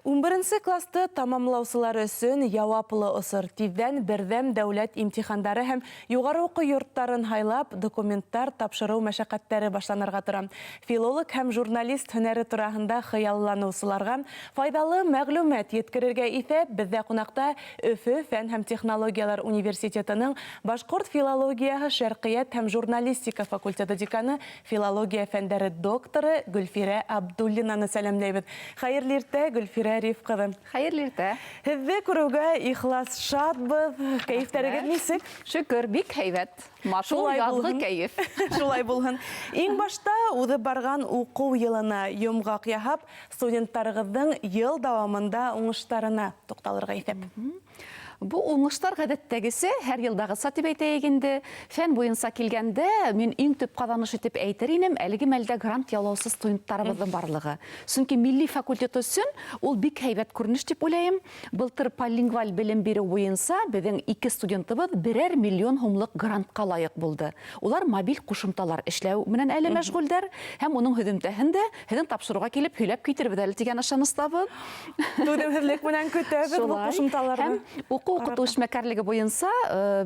Унберенсе класты тамамлаусылар өсөн яуаплы осор. Тиҙҙән берҙәм дәүләт имтихандары һәм юғары уҡыу йорттарын һайлап, документтар тапшырыу мәшәҡәттәре башланырға тора. Филолог һәм журналист һөнәре тураһында хыялланыусыларға файҙалы мәғлүмәт еткерергә иҫәп, беҙҙә ҡунаҡта Өфө фән һәм технологиялар университетының башҡорт филологияһы, шәрҡиәт һәм журналистика факультеты деканы, филология фәндәре докторы Гөлфирә Абдуллинаны сәләмләйбеҙ. Хәйерле иртә, Гөлфирә Риф ҡыҙы. Хәйерле иртә. Һеҙҙе күреүгә ихлас шатбыҙ. Кәйефтәрегеҙ нисек? Шөкөр, бик һәйбәт. Матур язгы кәйеф. Шулай булһын. Иң башта уҙып барған уҡыу йылына йомғаҡ яһап, студенттарығыҙҙың йыл дауамында уңыштарына туҡталырға иҫәп. Бу уңыштар ғәҙәттәгесә, һәр йылдағыса дип әйтәйек инде. Фән буйынса килгәндә, мин иң төп ҡаҙаныш итеп әйтер инем, әлеге мәлдә грант яулаусы студенттарыбыҙҙың барлығы. Сөнки милли факультет өсөн ул бик һәйбәт күренеш дип уйлайым. Былтыр полилингваль белем биреү буйынса беҙҙең ике студентыбыҙ берәр миллион һумлыҡ грантҡа лайыҡ булды. Улар мобиль ҡушымталар эшләү менән әле мәшғүлдәр һәм уның һөҙөмтәһен дә һеҙҙең тапшырыуға килеп һөйләп китербеҙ әле тигән ышаныстабыҙ. Түҙемһеҙлек менән көтәбеҙ был ҡушымталарҙы. Һәм уҡыу-уҡытыу эшмәкәрлеге буйынса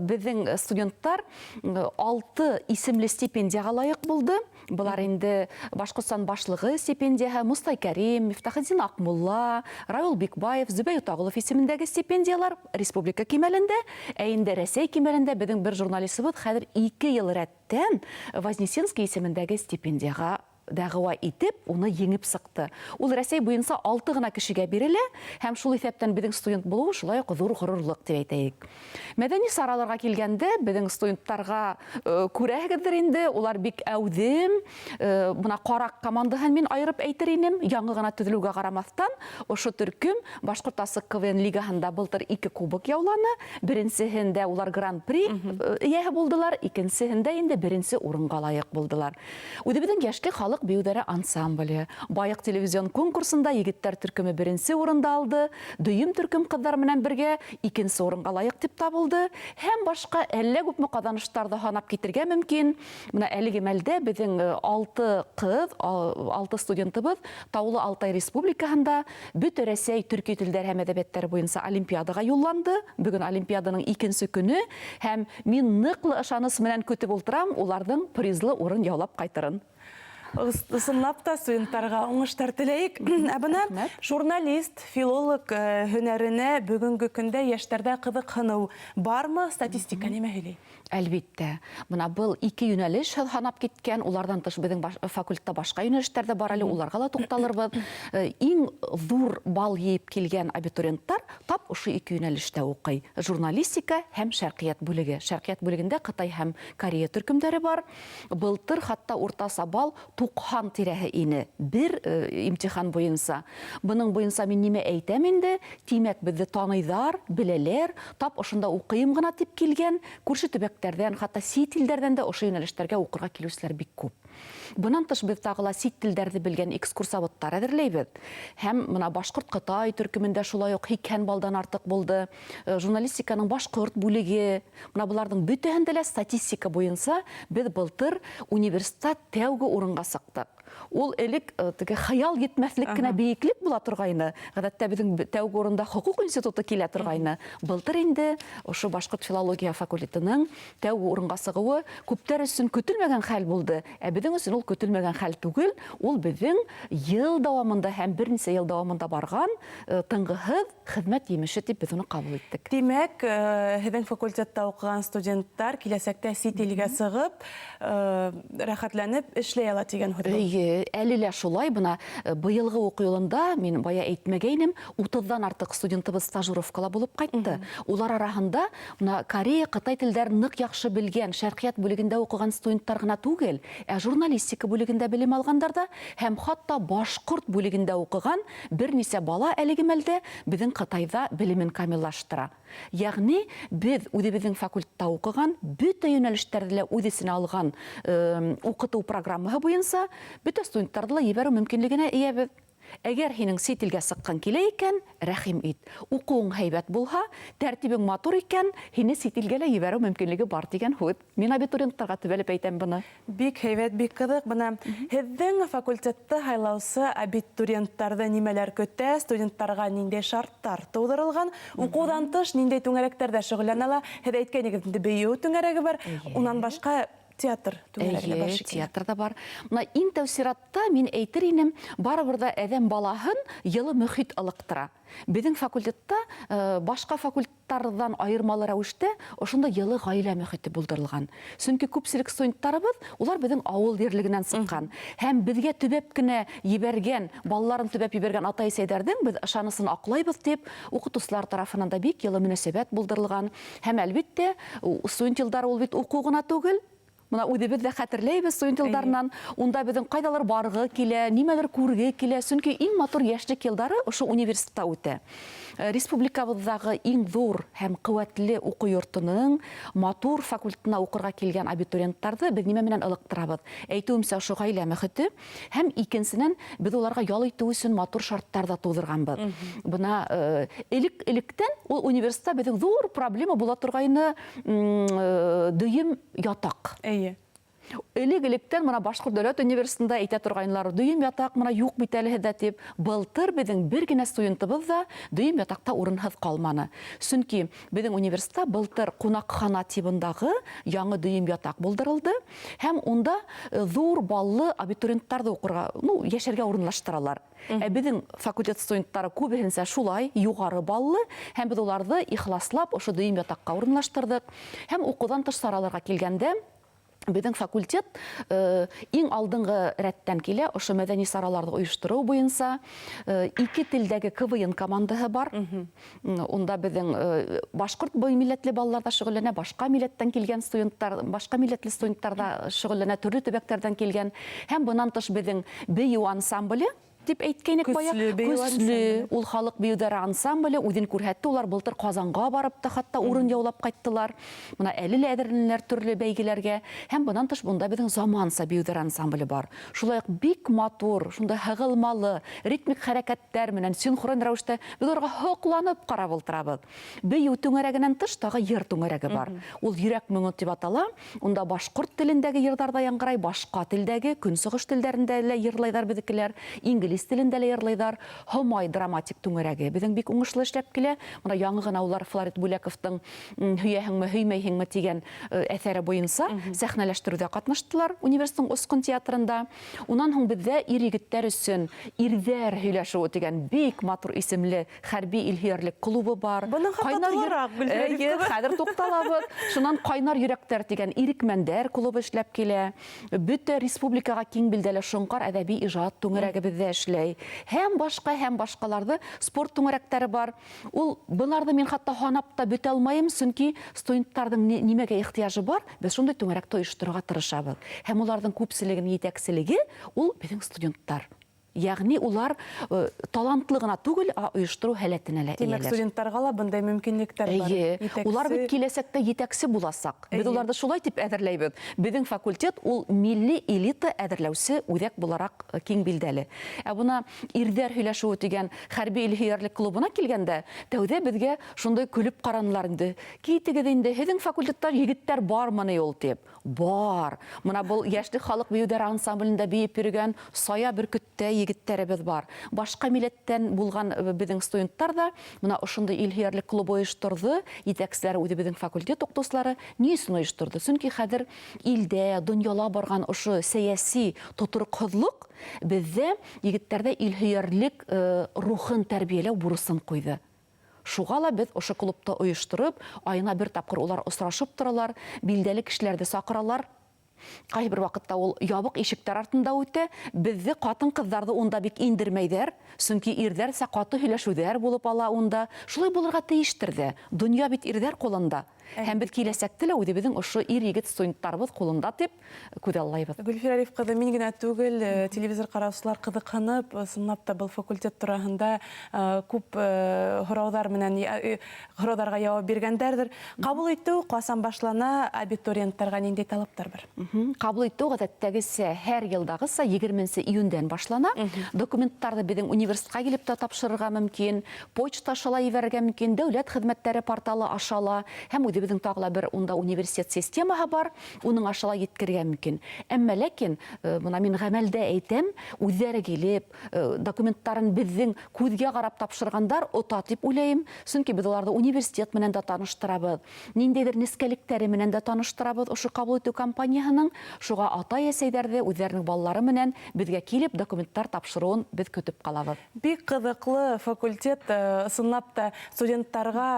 беҙҙең студенттар 6 исемле стипендияға лайыҡ булды. Былар инде Башҡортостан башлығы стипендияһы, Мостай Кәрим, Мифтахетдин Аҡмулла, Рауил Бикбаев, Зөбәй Отағолов исемендәге стипендиялар республика кимәлендә, ә инде Рәсәй кимәлендә беҙҙең бер журналистыбыҙ хәҙер 2 йыл рәттән Вознесенский исемендәге стипендияға дәғүә итеп, уны еңеп сыҡты. Ул Рәсәй буйынса 6 ғына кешегә бирелә һәм шул иҫәптән беҙҙең студент булыуы шулай уҡ ҙур ғорурлыҡ тип әйтәйек. Мәҙәни сараларға килгәндә, беҙҙең студенттарға күрәһегеҙҙер инде, улар бик әүҙем. Бына Ҡараҡ командаһын мин айырып әйтер инем. Яңы ғына төҙөлөүгә ҡарамаҫтан, ошо төркөм Башҡорт асыҡ КВН лигаһында былтыр 2 кубок яуланы. Беренсеһендә улар гран-при эйәһе булдылар, икенсеһендә инде беренсе урынға лайыҡ булдылар. Үҙебеҙҙең Йәшлек халыҡ бейеүҙәре ансамбле Байыҡ телевизион конкурсында егеттәр төркөмө беренсе урынды алды, дөйөм төркөм ҡыҙҙар менән бергә икенсе урынға лайыҡ дип табылды һәм башҡа әллә күпме ҡаҙаныштарҙы һанап китергә мөмкин. Бына әлеге мәлдә беҙҙең 6 ҡыҙ, 6 студентыбыҙ Таулы Алтай Республикаһында Бөтә Рәсәй төрки телдәр һәм әҙәбиәттәре буйынса олимпиадаға юлланды. Бөгөн олимпиаданың икенсе көнө һәм мин ныҡлы ышаныс менән көтөп ултырам уларҙың призлы урын яулап ҡайтырын. Ысынлап та студенттарға уңыштар теләйек. Ә бына журналист, филолог һөнәренә бөгөнгө көндә йәштәрҙә ҡыҙыҡһыныу бармы? Статистика нимә һөйләй? Әлбиттә. Бына был ике йүнәлеш һанап киткән, уларҙан тыш беҙҙең факультетта башҡа йүнәлештәр ҙә бар әле, уларға ла туҡталырбыҙ. Иң ҙур балл йыйып килгән абитуриенттар тап ошо ике йүнәлештә уҡый. Журналистика һәм шәрҡиәт бүлеге. Шәрҡиәт бүлегендә Ҡытай һәм Корея төркөмдәре бар. Былтыр хатта уртаса балл 90 тирәһе ине бер имтихан буйынса. Бының буйынса мин нимә әйтәм инде? Тимәк, беҙҙе таныйҙар, беләләр, тап ошонда уҡыйым ғына тип килгән, күрше төбәктәрҙән, хатта сит илдәрҙән дә ошо йүнәлештәргә уҡырға килеүселәр бик күп. Бынан тыш беҙ тағы ла сит телдәрҙе белгән экскурсоводтар әҙерләйбеҙ. Һәм бына башҡорт-ҡытай төркөмөндә шулай уҡ 80 балдан артыҡ булды. Журналистиканың башҡорт бүлеге, Бына быларҙың бөтәһендә лә статистика буйынса беҙ былтыр университетта тәүге урынға сыҡтыҡ. Ул элек теге хыял етмәҫлек кенә бейеклек була торғайны. Ғәҙәттә беҙҙең тәүге урында хоҡуҡ институты килә торғайны. Былтыр инде ошо башҡорт филология факультетының тәүге урынға сығыуы күптәр өсөн көтөлмәгән хәл булды. Ә беҙҙең өсөн ул көтөлмәгән хәл түгел, ул беҙҙең йыл дауамында һәм бер нисә йыл дауамында барған тынғыһыҙ Хеҙмәт емеше тип беҙ уны ҡабул иттек. Тимәк, һеҙҙең факультетта уҡыған студенттар киләсәктә сит илгә сығып, рәхәтләнеп эшләй ала тигән һүҙ был. Эйе, әле лә шулай. Бына быйылғы уҡыу йылында, мин бая әйтмәгәйнем, утыҙҙан артыҡ студентыбыҙ стажировкала булып ҡайтты. Улар араһында бына корея, ҡытай телдәрен ныҡ яҡшы белгән, шәрҡиәт бүлегендә уҡыған студенттар ғына түгел, ә журналистика бүлегендә белем алғандар да һәм хатта башҡорт бүлегендә уҡыған Бер нисә бала әлеге мәлдә беҙҙең Ҡытайҙа белемен камиллаштыра. Ягъни, беҙ үҙебеҙҙең факультетта уҡыған, бөтә йүнәлештәрҙе лә үҙ эсенә алған уҡытыу программаһы буйынса бөтә студенттарҙы ла ебәреү мөмкинлегенә эйәбеҙ. Әгәр һинең сит илгә сыҡҡың килә икән, рәхим ит. Уҡыуың һәйбәт булһа, тәртибең матур икән, һине сит илгә лә ебәреү мөмкинлеге бар тигән һүҙ. Мин абитуриенттарға төбәлеп әйтәм быны. Бик һәйбәт, бик ҡыҙыҡ. Бына һеҙҙең факультетты һайлаусы абитуриенттарҙы нимәләр көтә, студенттарға ниндәй шарттар тыуҙырылған, уҡыуҙан тыш ниндәй түңәрәктәрҙә шөғөлләнә ала? Һеҙ әйткәнегеҙ инде, бейеү түңәрәге бар, унан башҡа театр түңәрәге лә бар шикелле. Театр ҙа бар. Бына иң тәү сиратта мин әйтер инем, барыбер ҙа әҙәм балаһын йылы мөхит ылыҡтыра. Беҙҙең факультетта башҡа факультеттарҙан айырмалы рәүештә ошондай йылы ғаилә мөхите булдырылған. Сөнки күпселек студенттарыбыҙ улар беҙҙең ауыл ерлегенән сыҡҡан һәм беҙгә төбәп кенә ебәргән, балаларын төбәп ебәргән атай-әсәйҙәрҙең беҙ ышанысын аҡлайбыҙ тип уҡытыусылар тарафынан да бик йылы мөнәсәбәт булдырылған. Һәм әлбиттә, студент йылдары ул бит уҡыу ғына түгел. Бына үҙебеҙ ҙә хәтерләйбеҙ студент йылдарынан, унда беҙҙең ҡайҙалыр барғы килә, нимәлер күрге килә, сөнки иң матур йәшлек йылдары ошо университетта үтә. Республикабыҙҙағы иң ҙур һәм ҡеүәтле уҡыу йортоноң матур факультетына уҡырға килгән абитуриенттарҙы беҙ нимә менән ылыҡтырабыҙ? Әйтеүемсә, ошо ғаилә мөхите һәм икенсенән беҙ уларға ял итеү өсөн матур шарттар ҙа тыуҙырғанбыҙ. Бына элек-электән ул университетта беҙҙең ҙур проблема була торғайны, дөйөм ятаҡ. Элек-электән бына Башҡорт дәүләт университетында әйтә торғайнылар, дөйөм ятаҡ бына юҡ бит әле һеҙҙә тип. Былтыр беҙҙең бер генә студентыбыҙ ҙа дөйөм ятаҡта урынһыҙ ҡалманы. Сөнки беҙҙең университетта былтыр ҡунаҡхана тибындағы яңы дөйөм ятаҡ булдырылды һәм унда ҙур баллы абитуриенттарҙы уҡырға, йәшәргә урынлаштыралар. Ә беҙҙең факультет студенттары күбеһенсә шулай юғары баллы, һәм беҙ уларҙы ихласлап ошо дөйөм ятаҡҡа урынлаштырҙыҡ. Һәм уҡыуҙан тыш сараларға килгәндә, беҙҙең факультет иң алдынғы рәттән килә ошо мәҙәни сараларҙы ойоштороу буйынса. Ике телдәге КВН командаһы бар. Унда беҙҙең башҡорт милләтле балалар ҙа шөғөлләнә, башҡа милләттән килгән студенттар, башҡа милләтле студенттар ҙа шөғөлләнә, төрлө төбәктәрҙән килгән. Һәм бынан тыш беҙҙең бейеү ансамбле тип әйткәйнек бая. Көслө бейеү Көслө, ансамбле. ул халыҡ бейеүҙәре ансамбле үҙен күрһәтте. Улар былтыр Ҡазанға барып та хатта урын яулап ҡайттылар. Бына әле лә әҙерләнәләр төрлө бәйгеләргә. Һәм бынан тыш бында беҙҙең заманса бейеүҙәр ансамбле бар. Шулай уҡ бик матур, шундай һығылмалы, ритмик хәрәкәттәр менән синхрон рәүештә беҙ уларға һоҡланып ҡарап ултырабыҙ. Бейеү түңәрәгенән тыш тағы йыр түңәрәге бар. Ул йөрәк моңо тип атала. Унда башҡорт телендәге йырҙар ҙа яңғырай, башҡа телдәге, көнсығыш телдәрендә лә йырлайҙар беҙҙекеләр, инглиз телендә лә йырлайҙар. Һомай драматик түңәрәге беҙҙең бик уңышлы эшләп килә. Бына яңы ғына улар Флорид Бүләковтың Һөйәһеңме, һөймәйһеңме тигән әҫәре буйынса сәхнәләштереүҙә ҡатнаштылар университеттың Осҡон театрында. Унан һуң беҙҙә ир-егеттәр өсөн Ирҙәр һөйләшеүе тигән бик матур исемле хәрби илһөйәрлек клубы бар. Бының хаҡта Ҡайнар тулыраҡ белдереп Эйе, үтәбеҙ. хәҙер туҡталабыҙ. Шунан Ҡайнар йөрәктәр тигән ирекмәндәр клубы эшләп килә. Бөтә республикаға киң билдәле Шоңҡар әҙәби ижад түңәрәге беҙҙә эшләй. Һәм башҡа, һәм башҡаларҙы спорт түңәрәктәре бар. Ул быларҙы мин хатта һанап та бөтә алмайым, сөнки студенттарҙың нимәгә ихтыяжы бар, беҙ шундай түңәрәкте ойошторорға тырышабыҙ. Һәм уларҙың күпселегенең етәкселеге ул беҙҙең студенттар. Йәғни улар талантлы ғына түгел, ә ойоштороу һәләтенә лә Тимәк, эйәләр. студенттарға ла бындай мөмкинлектәр бар. Эйе, Етәксе улар бит киләсәктә етәксе буласаҡ. Беҙ уларҙы шулай тип әҙерләйбеҙ. Беҙҙең факультет ул милли элита әҙерләүсе үҙәк булараҡ киң билдәле. Ә бына Ирҙәр һөйләшеүе тигән хәрби илһөйәрлек клубына килгәндә, тәүҙә беҙгә шундай көлөп ҡаранылар инде. Китегеҙ инде, һеҙҙең факультетта егеттәр бармы ни ул тип. Бар. Бына был Йәшлек халыҡ бейеүҙәре ансамблендә бейеп йөрөгән Сая Бөркөттә егеттәребеҙ бар. Башҡа милләттән булған беҙҙең студенттар ҙа бына ошондай илһөйәрлек клубы ойошторҙо. Етәкселәре үҙебеҙҙең факультет уҡытыусылары. Ни өсөн ойошторҙо? Сөнки хәҙер илдә, донъяла барған ошо сәйәси тотороҡһоҙлоҡ беҙҙә егеттәрҙә илһөйәрлек рухын тәрбиәләү бурысын ҡуйҙы. Шуға ла беҙ ошо клубты ойоштороп, айына бер тапҡыр улар осрашып торалар, билдәле кешеләрҙе саҡыралар. Ҡайһы бер ваҡытта ул ябыҡ ишектәр артында үтә. Беҙҙе ҡатын-ҡыҙҙарҙы унда бик индермәйҙәр, сөнки ирҙәрсә ҡаты һөйләшеүҙәр булып ала унда. Шулай булырға тейештер ҙә. Донъя бит ирҙәр ҡулында. Һәм беҙ киләсәктә лә үҙебеҙҙең ошо ир-егет студенттарыбыҙ ҡулында тип күҙаллайбыҙ. Гөлфирә Риф ҡыҙы, мин генә түгел, телевизор ҡараусылар ҡыҙыҡһынып, ысынлап та был факультет тураһында күп һорауҙар менән һорауҙарға яуап биргәндәрҙер. Ҡабул итеү ҡасан башлана, абитуриенттарға ниндәй талаптар бар? Ҡабул итеү ғәҙәттәгесә, һәр йылдағыса 20 июндән башлана. Документтарҙы беҙҙең университетҡа килеп тә тапшырырға мөмкин, почта аша ла ебәрергә мөмкин, дәүләт хеҙмәттәре порталы аша ла, һәм үҙебеҙҙең тағы ла бер унда университет системаһы бар, уның аша ла еткерергә мөмкин. Әммә ләкин, бына мин ғәмәлдә әйтәм, үҙҙәре килеп, документтарын беҙҙең күҙгә ҡарап тапшырғандар ота тип уйлайым, сөнки беҙ уларҙы университет менән дә таныштырабыҙ, ниндәйҙер нескәлектәре менән дә таныштырабыҙ ошо ҡабул итеү кампанияһының. Шуға атай-әсәйҙәрҙе үҙҙәренең балалары менән беҙгә килеп документтар тапшырыуын беҙ көтөп ҡалабыҙ. Бик ҡыҙыҡлы факультет, ысынлап та студенттарға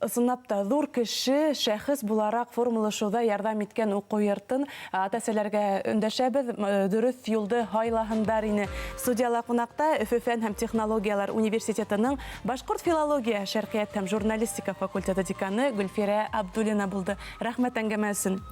ысынлап та ҙур кеше, шәхес булараҡ формалашыуҙа ярҙам иткән уҡыу йортон ата-әсәләргә өндәшәбеҙ, дөрөҫ юлды һайлаһындар ине. Студияла ҡунаҡта Өфө фән һәм технологиялар университетының башҡорт филология, шәрҡиәт һәм журналистика факультеты деканы Гөлфирә Абдуллина булды. Рәхмәт әңгәмә өсөн.